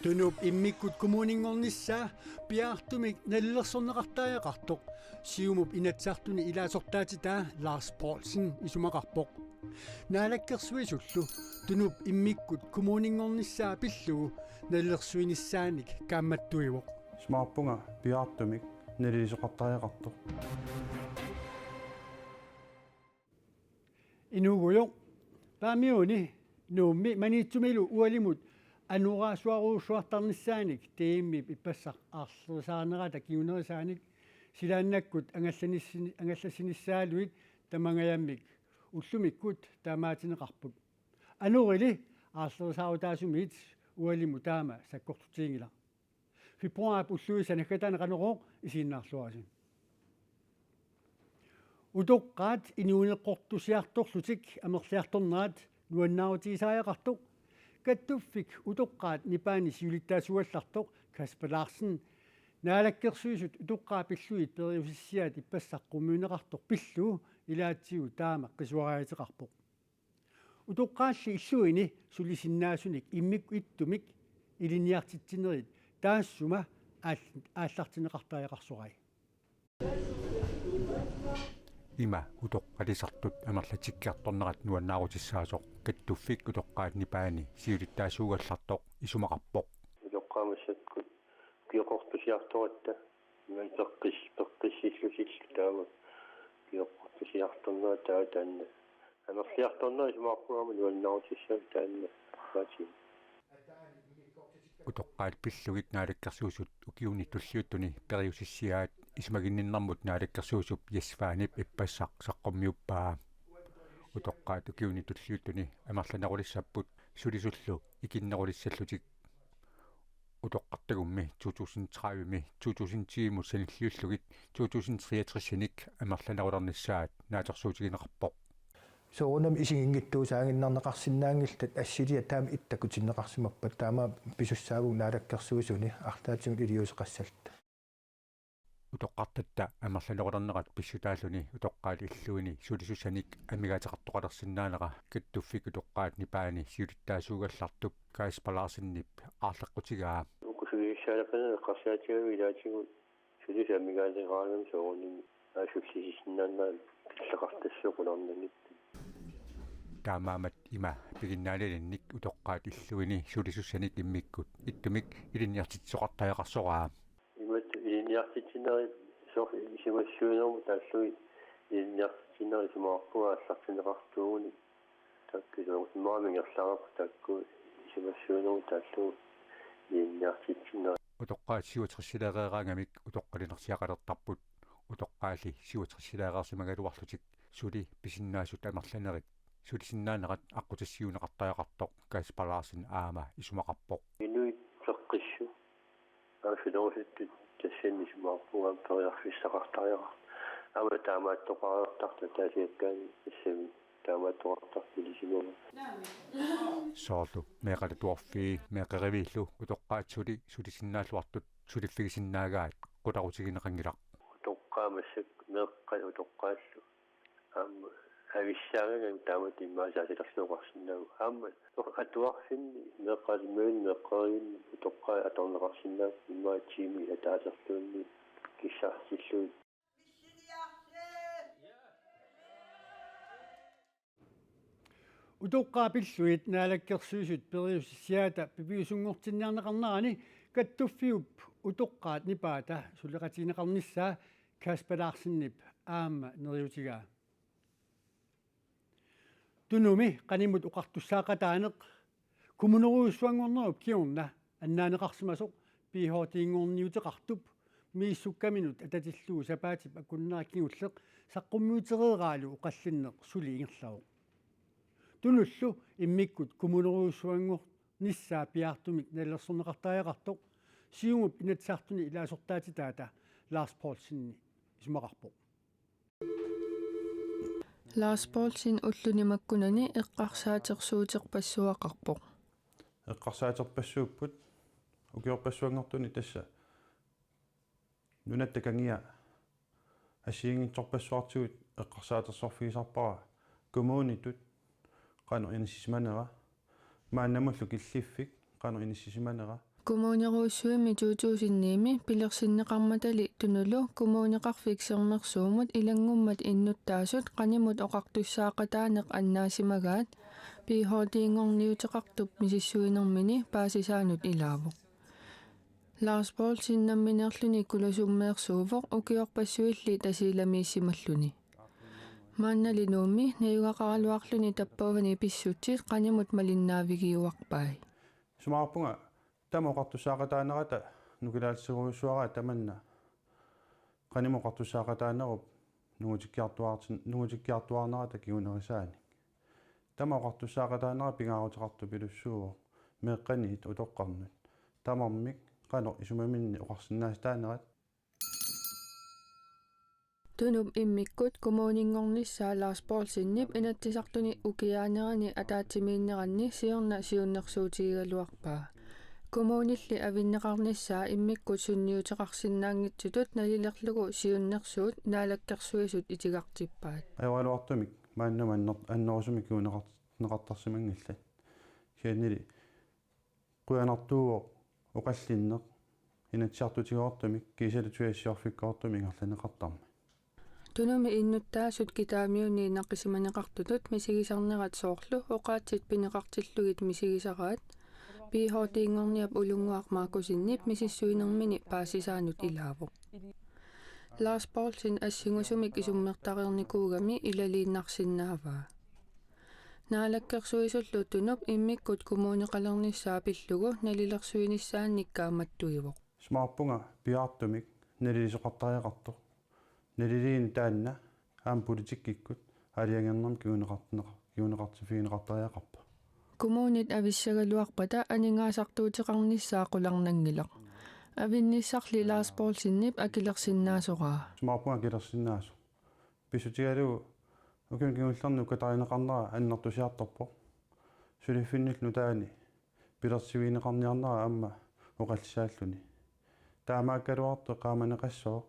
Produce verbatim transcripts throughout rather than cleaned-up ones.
Tunup immikkut kommuninngornissaa piaartumik nalilersorneqartariaqartoq Siumup Inatsisartuni ilaasortaatitaa Lars Poulsen isumaqarpoq. Naalakkersuisullu Tunup immikkut kommuninngornissaa pillugu nalilersuinissaanik kaammattuivoq. Isumaqarpunga piaartumik nalilersoqartariaqartoq. Inuugujoq, Paamiuni Nuummi Maniitsumilu ualimut anoraasuarujussuartarnissaanik D M-ip ippassaq aarlerisaarnerata kingunerisaanik silaannakkut angallanissin-, angallassinissaallutik tamangajammik ullumikkut taamaatinneqarput. Anorili aarlerisaarutaasumiit ualimut taama sakkortutiginngilaq. Februaarip ulluisa naggataaneq Qanorooq isiginnaarluarisi. Utoqqaat inuuneqqortusiartorlutik amerliartornerat nuannaarutigisariaqartoq kattuffik utoqqaat nipaani siulittaasuugallartoq Kasper Larsen Naalakkersuisut utoqqaat pillugit periusissiaat ippassaq qummiunneqartoq pillugu ilaatigut taama qisuariaateqarpoq. Utoqqaalli illuini sulisinnaasunik immikkut ittumik ilinniartitsinerit taassuma aall-, aallartinneqartariaqarsorai. Ima utoqqalisartut amerlatikkiartornerat nuannaarutissaasoq kattuffik utoqqaat nipaani siulittaasuugallartoq isumaqarpoq. Utoqqaat massakkut ukioqortusiartoratta, ima peqqis-, peqqissillutillu taama ukioqortusiartornerat taava taanna amerliartornerat isumaqarpunga aamma nuannaarutissaasoq taanna. Utoqqaat pillugit Naalakkersuisut ukiuni tulliuttuni periusissiaat isumaginninnermut naalakkersuisup Jess Svanep ippassaq saqqummiuppaa. Utoqqaat ukiuni tulliuttuni amerlanerulissapput sulisullu ikinnerulissallutik. Utoqqartagummi to tusind tredive-mi to tusind tyve-mut sanilliullugit to tusind treogtres-inik amerlanerulernissaat naatsorsuutigineqarpoq. Soorunami isiginngitsuusaaginnarneqarsinnaanngillat assiliaq taama ittakutinneqarsimappat taama pisussaavugut naalakkersuisuni arlaatigut iliuuseqassalluta. Utoqqartatta amerlanerulernerat pissutaalluni utoqqaat illuini sulisussanik amigaateqartoqalersinnaanera kattuffik utoqqaat nipaani siulittaasuugallartup Kasper Larsenip aarleqqutigaa. Uku sulisussaaleqineq eqqarsaatigalugu ilaatigut sulisut amigaateqaraangamik soorunami aasullisinnaanera pilleqartassaaq qularnanngitsoq. Taamaammat ima piginnaanilinnik utoqqaat illuini sulisussanik immikkut ittumik ilinniartitsisoqartariaqarsoraa. Imatut ilinniartitsinerit soorlu isumassaanermut taallugit ilinniartitsinerit isumaqarpunga aallartinneqartuugunik. Taakku soorlu immaqa ingerlareerput taakku isumassaanermut taallugit ilinniartitsinerit. Utoqqaat syvogtresileereeraangamik utoqqalinersiaqalertarput. Utoqqaalli syvogtresileereersimagaluarlutik suli pisinnaasut amerlanerit sulisinnaanerat aqqutissiuunneqartariaqartoq Kasper Larsen aamma isumaqarpoq. Inuit peqqissut aamma sulerusuttut tassani isumaqarpunga periarfissaqartariaqartoq. Aamma taamaattoqartartoq ataasiakkaani tassami taamaattoqartartoq ilisimavaa. Soorlu meeqqat atuarfii meeqqeriviillu utoqqaat suli sulisinnaalluartut suliffigisinnaagaat qularutigineqanngilaq. Utoqqaat massakkut meeqqat utoqqaallu aamma avissaagami taamatut immaqa saasaqarsinnaavugut. Aamma atuarfinni meeqqat immaqa meeqqerivinni utoqqaat atorneqarsinnaapput immaqa tiimi ataaserluunniit kissartillugit. Utoqqaat pillugit Naalakkersuisut periusissiaata piviusunngortinniarneqarnerani kattuffiup utoqqaat nipaata suleqatigineqarnissaa Kasper Larsenip aamma neriutigaa. Tunumi qanimut oqartussaaqataaneq kommunerujussuanngornerup kingorna annaaneqarsimasoq P H D-nngorniuteqartup misissukkaminnut atatillugu sapaatip akunnera kingulleq saqqummiutereeraalu oqallinneq suli ingerlavoq. Tunullu immikkut kommunerujussuanngornissaa piaartumik nalilersorneqartariaqartoq Siumup Inatsisartuni ilaasortaatitaata Lars Poulsen isumaqarpoq. Lars Poulsen ulluni makkunani eqqarsaatersuuterpassuaqarpoq. Eqqarsaaterpassuupput ukiorpassuanngortuni tassa nunatta kangia assigiinngitsorpassuartigut eqqarsaatersorfigisarpara kommunitut qanoq inissisimanera, maannamullu killiffik qanoq inissisimanera. Kommunerujussuimmi to tusind ni-mi pilersinneqarmatali Tunulu Kommuneqarfik Sermersuumut ilanngummat innuttaasut qanimut oqartussaaqataaneq annaasimagaat P H D-nngorniuteqartup misissuinermini paasisaanut ilaavoq. Lars Poulsen nammineerluni kulusummeersuuvoq ukiorpassuilli Tasiilamiissimalluni. Maannali Nuummi najugaqaraluarluni tappavani pissutsit qanimut malinnaavigiuarpai. Isumaqarpunga taama oqartussaaqataanerata nukilaatserujussuaraat tamanna. Qanimut oqartussaaqataanerup nungutikkiartuaartin-, nungutikkiartuaarnerata kingunerisaanik. Taama oqartussaaqataanera pingaaruteqartupilussuuvoq meeqqaniit utoqqarnut. Tamarmik qanoq isumaminni oqarsinnaasataanerat. Tunup immikkut kommuninngornissaa Lars Poulsenip Inatsisartuni ukiaanerani ataatsimiinneranni siorna siunnersuutigigaluarpaa. Kommunilli avinneqarnissaa immikkut sunniuteqarsinnaanngitsutut nalilerlugu siunnersuut Naalakkersuisut itigartippaat. Ajoraluartumik maannamut anner-, annerusumik kinguneqart-, neqartarsimanngillat. Kisiannili qujanartuuvoq oqallinneq Inatsisartutigoortumik kiisalu tujaassiorfikkoortumik ingerlanneqartarmat. Tunumi innuttaasut kitaamiunni naqisimaneqartutut misigisarnerat soorlu oqaatsit pineqartillugit misigisaraat P H D-nngorniap Ulunnguaq Markussenip misissuinermini paasisaanut ilaavoq. Lars Poulsen assingusumik isummertareernikuugami ilaliinnarsinnaavaa. Naalakkersuisullu Tunup immikkut kommuniqalernissaa pillugu nalilersuinissaannik kaammattuivoq. Isumaqarpunga piaartumik naliliisoqartariaqartoq. Naliliineq taanna aamma politikkikkut aalajangernermik kinguneqartinneqa-, kinguneqartiffigineqartariaqarpoq. Kommunit avissagaluarpata aningaasartuuteqarnissaa qularnanngilaq. Avinnissarli Lars Poulsenip akilersinnaasoraa. Isumaqarpunga akilersinnaasoq. Pissutigalugu ukiuni kingullerni ukkatarineqarnera annertusiartorpoq. Suliffinnillu nutaanik pilersivigineqarniarnera aamma oqallisaalluni. Taamaakkaluartoq eqqaamaneqassooq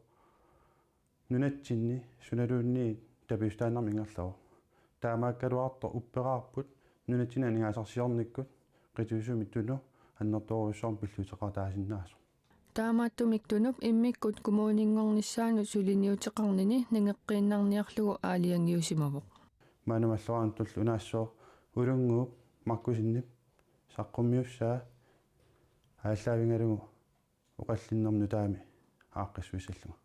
nunatsinni sunaluunniit tapiissutaannarmik ingerlavoq. Taamaakkaluartoq upperaarput nunatsinni aningaasarsiornikkut qitiusumi Tunu annertoorujussuarmik pilluteqataasinnaasoq. Taamaattumik Tunup immikkut kommuninngornissaanut suliniuteqarnini nangeqqiinnarniarlugu aalajangiusimavoq. Maanna malluaannartullu unaassooq Ulunnguup Markussenip saqqummiussaa aallaavigalugu oqallinnermut nutaami aaqqissuissallugu.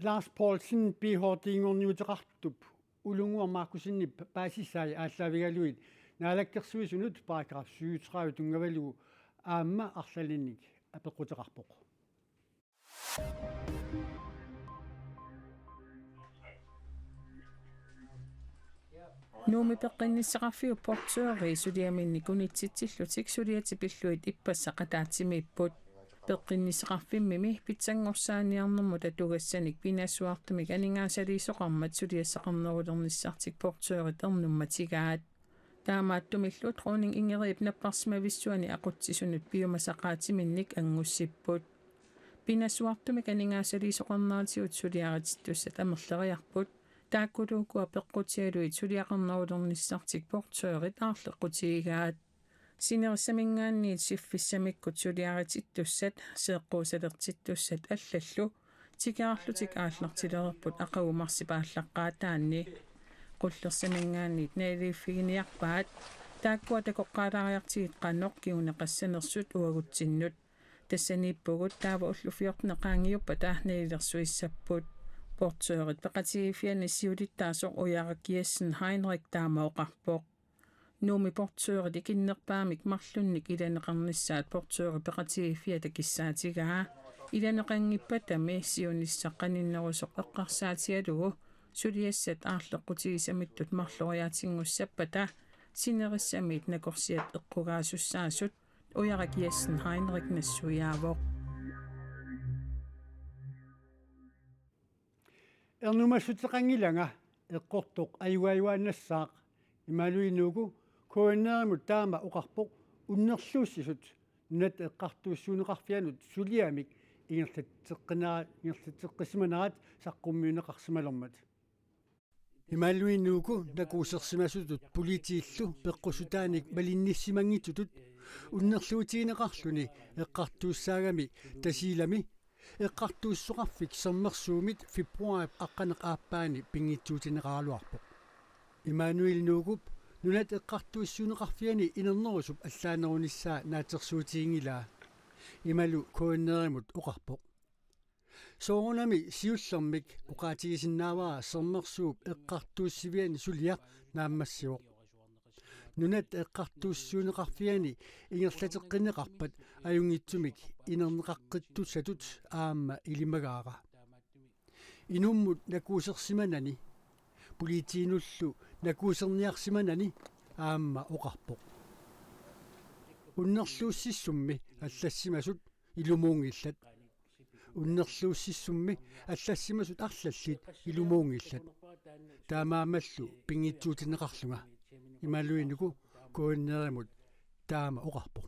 Lars Poulsen P H D-nngorniuteqartup Ulunnguaq Markussenip paasisai aallaavigalugit Naalakkersuisunut paragraf syvogtredive tunngavalugu aamma arlalinnik apeqquteqarpoq. Nuummi peqqinnissaqarfiup portøri suliaminnik unitsitsillutik suliatit pillugit ippassaq ataatsimiipput. Peqqinnissaqarfimmimi pitsanngorsaaniarnermut atugassanik pinasuartumik aningaasaliisoqarmat suliassaqarnerulernissartik portørit ernummatigaat. Taamaattumillu Dronning Ingridip napparsimavissuani aqutsisunut piumasaqaatiminnik anngussipput. Pinasuartumik aningaasaliisoqarneratigut suliaritittussat amerleriarput. Taakkulu ukua peqqutigalugit suliaqarnerulernissartik portørit aarleqqutigigaat. Sinerissaminngaanniit siffissamikkut suliaritittussat, seeqquusalertittussat allallu, tikeraarlutik aallartilerput aqagu marsip aallaqqaataanni. Qullersaminngaanniit naliliiffiginiarpaat, taakkua takoqqaalaariartigit qanoq kinguneqassanersut uagutsinnut. Tassaniippugut taava ullut fjorten qaangiuppata nalilersuissapput. Portørit peqatigiiffianni siulittaasoq Ujarak Jessen Heinrich taama oqarpoq. Nuummi portørit ikinnerpaamik marlunnik ilaneqarnissaat portørit peqatigiiffiata kissaatigaa. Ilaneqanngippatami siunissaq qaninnerusoq eqqarsaatigalugu suliassat aarleqqutigisamittut marloriaatinngussappata sinerissamiit nakorsiat eqqugaasussaasut Ujarak Jessen Heinrich nassuiaavoq. Ernumassuteqanngilanga eqqortoq ajugaajuaannassaaq, imaluunniit Nuuku K N R-imut taama oqarpoq unnerluussisut Nunatta Eqqartuussiuunneqarfianut suliamik ingerlatseqqinera-, ingerlatseqqissimanerat saqqummiunneqarsimalermat. Imaluunniit Nuuku nakuusersimasutut politiillu peqqussutaanik malinnissimanngitsutut unnerluutigineqarluni eqqartuussaagami Tasiilami eqqartuussisoqarfik Sermersuumit februaarip aqqaneq-aappaani pinngitsuutigineqaraluarpoq. Immanuel Nuukup Nunat Eqqartuussiuunneqarfiani inernerusup allaanerunissaa naatsorsuutiginngilaa. Imalu K N R-imut oqarpoq. Soorunami siullermik oqaatigisinnaavara Sermersuup eqqartuussiviani suliaq naammassivoq. Nunat Eqqartuussiuunneqarfiani ingerlateqqinneqarpat ajunngitsumik inerneqaqqittussatut aamma ilimagaara. Inummut nakuusersimanani, politiinullu nakuuserniarsimanani aamma oqarpoq. Unnerluussissummi allassimasut ilumuunngillat. Unnerluussissummi allassimasut arlallit ilumuunngillat. Taamaammallu pinngitsuutigineqarlunga. Imaluunniit Nuuku K N R-imut taama oqarpoq.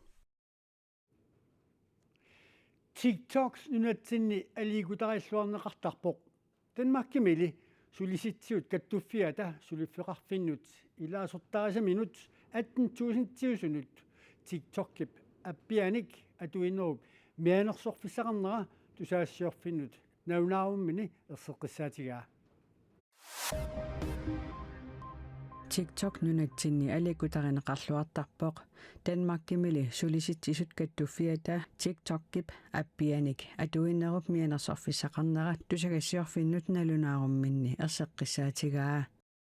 TikTok nunatsinni aliikkutarilluarneqartarpoq. Danmarkimili Sulisitsigut kattuffiata suliffeqarfinnut ilaasortaarisaminut atten tusindiusunut TikTokip appianik atuinerup mianersorfissaqarnera tusagassiorfinnut nalunaarummini erseqqissaatigaa. TikTok nunatsinni aliikkutarineqarluartarpoq. Danmarkimili Sulisitsisut kattuffiata TikTokip appianik atuinerup mianersorfissaqarnera tusagassiorfinnut nalunaarumminni erseqqissaatigaa.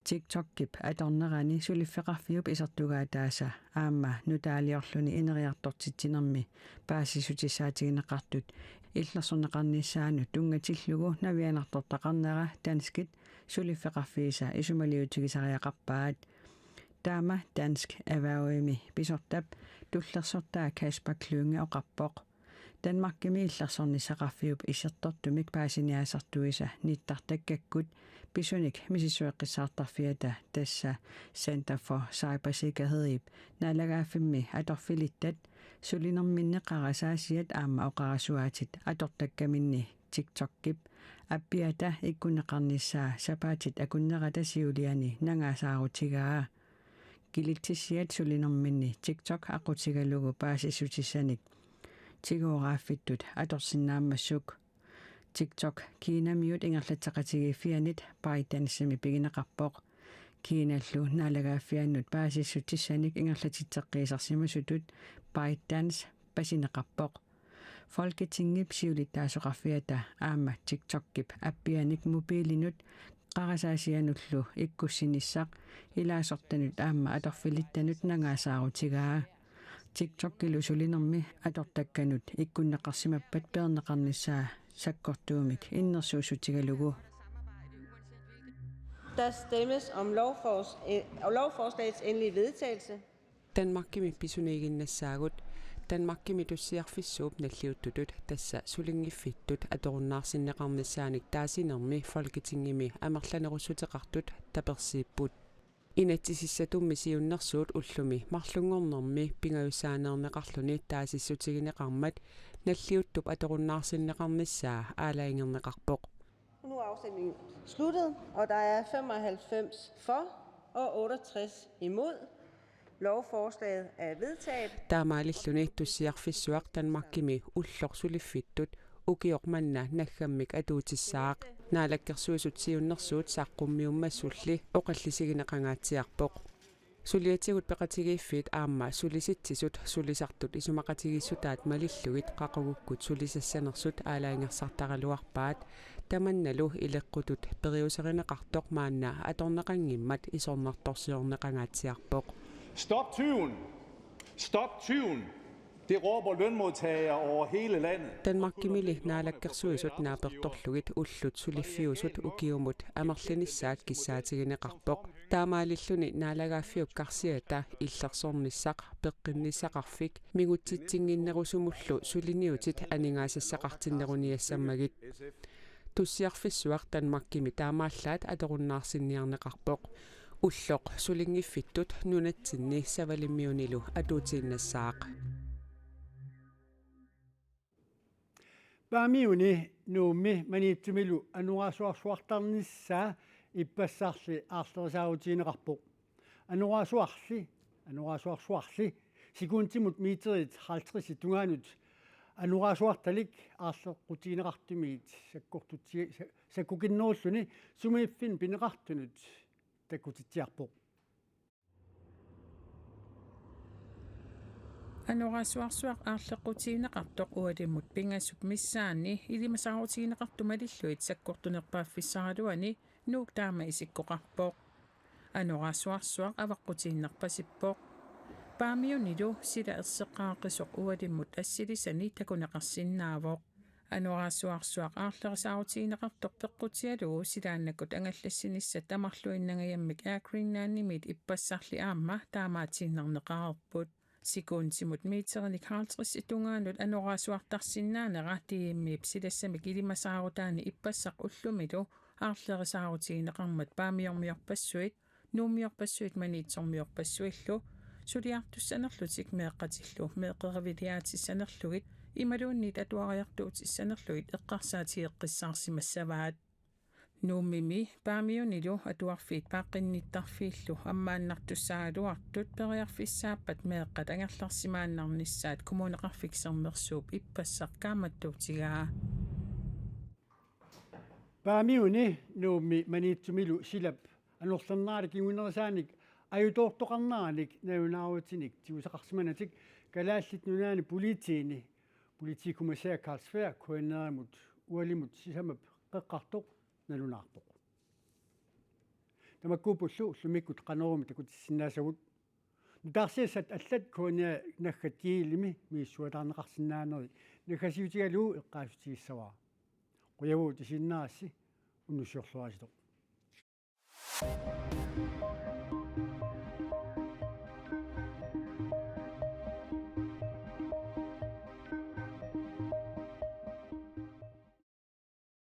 TikTokip atornerani suliffeqarfiup isertugaataasa aamma nutaaliorluni ineriartortitsinermi paasissutissaatigineqartut illersorneqarnissaannut tunngatillugu navianartortaqarnera danskit suliffeqarfiisa isumaliutigisariaqarpaat. Taama Dansk Erhvervimi pisortap tullersortaa Kasper Klynge oqarpoq. Danmarkimi illersornissaqarfiup isertortumik paasiniaasartuisa nittartakkakkut pisunik misissueqqissaartarfiata, tassa Center for Cybersikkerhedip naalagaaffimmi atorfilittat sulinerminni qarasaasiat aamma oqarasuaatit atortakkaminni TikTokip appiata ikkunneqarnissaa sapaatit akunnerata siuliani nangaasaarutigaa. Kilitsissiat sulinerminni TikTok aqqutigalugu paasissutissanik tigooraaffittut atorsinnaammassuk. TikTok Kinamiut ingerlatseqatigiiffianit ByteDancemi pigineqarpoq. Kinallu naalagaaffiannut paasissutissanik ingerlatitseqqiisarsimasutut ByteDance pasineqarpoq. Folketingip siulittaasoqarfiata aamma TikTokip appianik mobilinut qarasaasianullu ikkussinissaq ilaasortanut aamma atorfilittanut nangaasaarutigaa. TikTokilu sulinermi atortakkanut ikkunneqarsimappat peerneqarnissaa sakkortuumik innersuussutigalugu. Der stemmes om lovfors-, eh, lovforslagets endelige vedtagelse. Danmarkimi pisuniiginnassaagut. Danmarkimi tussiarfissuup nalliuttutut, tassa sulinngiffittut, atorunnaarsinneqarnissaanik taasinermi Folketingimi amerlanerussuteqartut tapersiipput. Inatsisissatumi siunnersuut ullumi marlunngornermi pingajussaaneerneqarluni taasissutigineqarmat nalliuttup atorunnaarsinneqarnissaa aalajangerneqarpoq. Nu er afstemningen sluttet, og der er femoghalvfems for og otteogtres imod. Lovforslaget er vedtaget. Taamaalilluni tussiarfissuaq Danmarkimi ulloq suliffittut ukioq manna naggammik atuutissaaq. Naalakkersuisut siunnersuut saqqummiummassulli oqallisigineqangaatsiarpoq. Suliatigut peqatigiiffiit aamma Sulisitsisut sulisartut isumaqatigiissutaat malillugit qaqugukkut sulisassanersut aalajangersartaraluarpaat, tamannalu ileqqutut periuserineqartoq maanna atorneqanngimmat isornartorsiorneqangaatsiarpoq. Stop tyven! Stop tyven! Det råber lønmodtagere over hele landet. Danmarkimili naalakkersuisut naapertorlugit ullut suliffiusut ukiumut amerlinissaat kissaatigineqarpoq. Taamaalilluni naalagaaffiup karsiata illersornissaq peqqinnissaqarfik mingutsitsinnginnerusumullu suliniutit aningaasassaqartinneruniassammagit. Tussiarfissuaq Danmarkimi taamaallaat atorunnaarsinniarneqarpoq. Ulloq sulinngiffittut nunatsinni Savalimmiunilu atuutiinnassaaq. Paamiuni Nuummi Maniitsumilu anorersuarsuartarnissaa ippassarli aarlerisaarutigineqarpoq. Anorersuarli, anorersuarsuarli sekundimut meterit halvtreds tungaanut anorersuartalik aarleqqutigineqartumiit sakkortuti-, sa-, sakkukinnerulluni sumiiffinni pineqartunut takkutitsiarpoq. Anorersuarsuaq aarleqqutigineqartoq ualimmut pingasup missaani ilimasaarutigineqartut malillugit sakkortunerpaaffissaraluani Nuuk taama isikkoqarpoq. Anorersuarsuaq avaqqutiinnarpasippoq. Paamiunilu sila erseqqaaqisoq ualimmut assilisani takuneqarsinnaavoq. Anorersuarsuaq aarlerisaarutigineqartoq peqqutigalugu silaannakkut angallassinissat tamarluinnangajammik Air Greenlandimiit ippassarli aamma taamaatiinnarneqareerput. Sekundimut meterinik halvtreds tungaanut anorersuartarsinnaanera D M-ip silassamik ilimasaarutaani ippassaq ullumilu aarlerisaarutigineqarmat Paamiormiorpassuit, Nuummiorpassuit Maniitsormiorpassuillu suliartussanerlutik meeqqatillu meeqqeriviliaatissanerlugit imaluunniit atuariartuutissanerlugit eqqarsaatigeqqissaarsimassavaat. Nuummimi Paamiunilu atuarfiit paaqqinnittarfiillu ammaannartussaagaluartut periarfissaappat meeqqat angerlarsimaannarnissaat Kommuneqarfik Sermersuup ippassaq kaammattuutigaa. Paamiuni Nuummi Maniitsumilu silap anorlernerali kingunerisaanik ajutoortoqarneranik nalunaarutinik tigusaqarsimanatik Kalaallit Nunaanni Politiini politikommissær Carl Sværd K N R-imut ualimut sisamap qeqqartoq nalunaarpoq. Tamakkuuppullu ullumikkut Qanoorumi takutissinnaasagut. Nutaarsiassat allat K N R naggat Kielimi misissuataarneqarsinnaaneri naggasiutigalugu eqqaassutigissavara. Qujavugut isiginnaarassi, unnussiorluarisi.